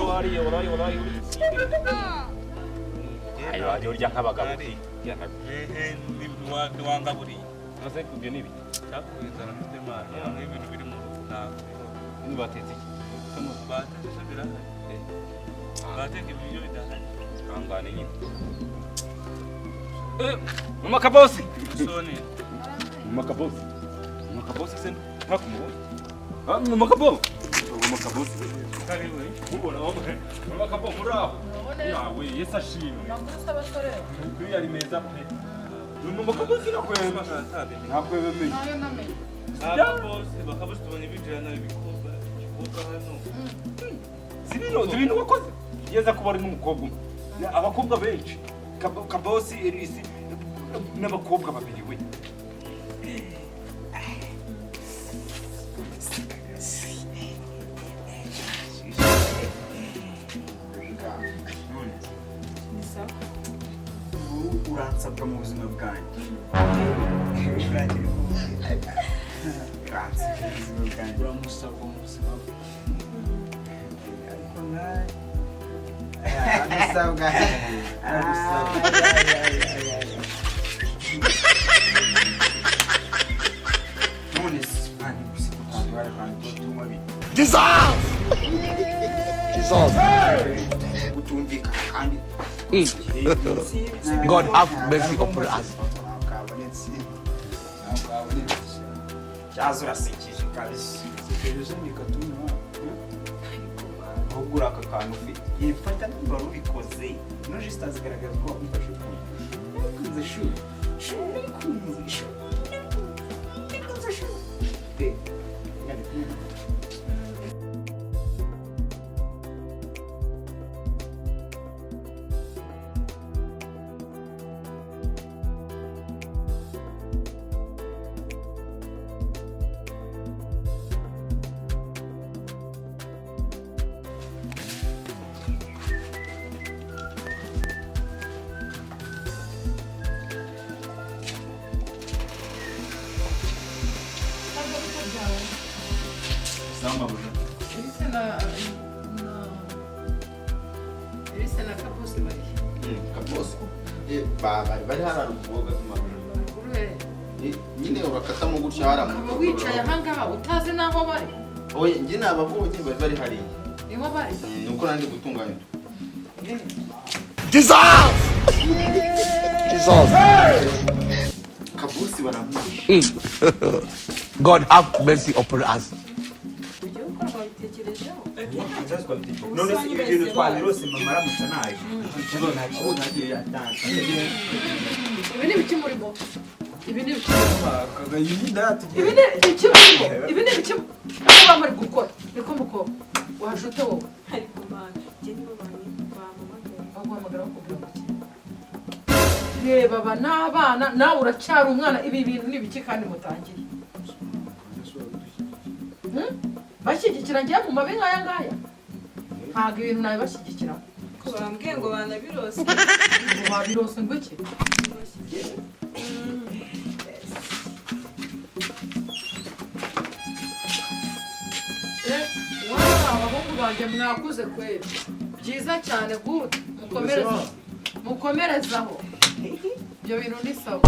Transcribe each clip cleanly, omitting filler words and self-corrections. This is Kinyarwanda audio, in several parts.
Wariye wariye wariye. Ayo wajya urya nk'abagabo. Ntiwangaburiye. Nase ibyo ni ibiki? Cyakubwira mfite mwana nk'ibintu biri mu rugo ntabwo. Ni batetse iki? Batetse se birahari. Bateka ibiryo bidahari. Kangane nyine. Mama Kabosi. Soni. Mama Kabosi. Mama Kabosi se ntakumubona. Ah, Mama Kabosi. Mama Kabosi. Karibu. Mubona mama. Mama Kabosi muraho. Yawe Yesu ashimwe. Amakuru se abasore? Ukuri ari meza pe. Mama Kabosi nakwema. Nakwemeye. Nayo namenye. Ababosi bakabosi tubonye binjirana ibikorwa ibikorwa hano. Zibino zibintu wakoze. Yeza kuba ari n'umukobwa umwe. Abakobwa benshi. Kabosi Elisi n'abakobwa babiri we. Ni sawa. Ubu uransabwa mu buzima bwanjye. Uransabwa mu buzima bwanjye. Uramusabwa mu buzima bwe. Ariko nawe aragusabwa, aragusabwa. None se kandi gusa utanga kandi tunywa bite? Jesus! Utumvikana kandi. God have mercy upon us. Kabonetse, ntabwo kabonetse. Cyaza urasekeje kabisa. Sekeje nikatunywa. Ahubwo uri aka kantu ufite yifata nimba wari ubikoze ino jisita zigaragaza ko wamufashe ku nabikunze shu shu nabikunze shu nabikunze shu pe nabikunze. Ntabwo bito byawe. Samba buja. Elise na Elise na Kabosi bari. Kabosi bari bari hariya ruguru gato mabuja. Ruguru he? Nyine urakatamo gutya hariya mu Ukaba wicaye ahangaha utazi n'aho bari. Oya, njye nababonye bari bari hariya. Niho bari. Ni uko nandi gutunganya. Jesus! Jesus! Kabosi baramwishe. God have mercy upon us. Ugiye gukora wabitekerejeho? None se ibi bintu twabirose mama aramutse naje nta kibazo nagiye yatanze. Ibi ni ibiki murimo? Ibi ni ibiki murimo? Kagayinda. Ibi ni ibiki murimo? Ibi ni ibiki muba muri gukora? Niko mukobwa. Waje ute wowe? Ariko mana, njye nibo bampamagaye. Baguhamagara bakubwira ngo iki? Reba aba ni abana nawe uracyari umwana, ibi bintu ni ibiki kandi mutangiye? Hmm? Bashyigikira ngiye mu mabi nk'aya ngaya? Ntabwo ibintu nabibashyigikira. Ko bambwiye ngo banabirose. Ngo babirose ngo iki? Wow, abahungu banjye mwakuze kweli. Byiza cyane, good. Mukomereze. Mukomerezaho. Ibyo bintu ni sawa.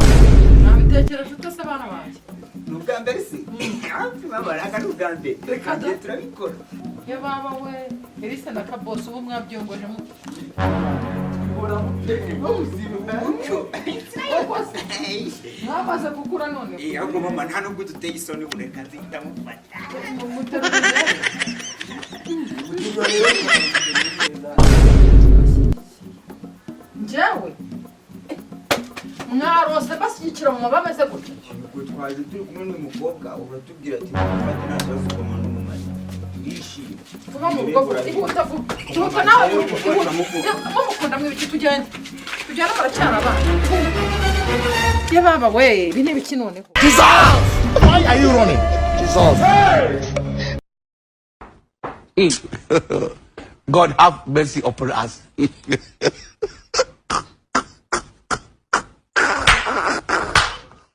Nabitekereje ute se bana banjye? Ni ubwa mbere se hafi mama aka ni ubwa mbere. Reka da. Ngiye turabikora. Ye baba we, Elise na Kabosi ubu mwabyongoje mu. Umuco. Koko se mwamaze gukura none? Eh, ahubwo mama nta nubwo duteye isoni ubu reka nzihita mufata. Muterura. Njyewe mwarose bashyigikira mu maba ameze gutya? Ubwo twaje turi kumwe n'uyu mukobwa uratubwira ati mufate nta kibazo ukoma n'umumaro turishimye. Tuba mu rugo vuba, ihuta vuba, ihuta nawe ihuta. Mumukunda mwibiki, tugende tugende muracyari abana. Ye baba we, ibi ni ibiki noneho? Jesus! Why are you running? Jesus! God have mercy upon us.